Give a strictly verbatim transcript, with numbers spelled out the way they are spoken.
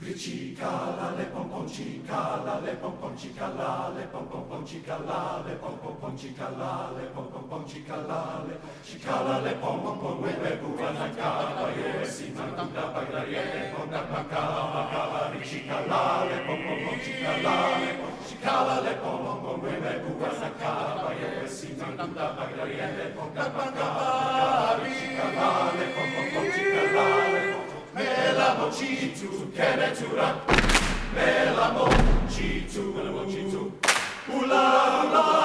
Chicalale pom pom, chicalale pom pom, chicalale pom pom pom, chicalale pom pom pom, chicalale pom pom pom, chicalale. Chicalale pom pom pom, we me guana capa ye si ma guda bagda ye pom da ma capa capa. Chicalale pom pom pom, chicalale pom, chicalale pom pom pom, we me guana capa ye si ma guda bagda ye pom da ma capa. Chicalale pom pom pom, chicalale pom. Me la mochitu kene tura. Me la mochitu, me la mochitu. Ula ula.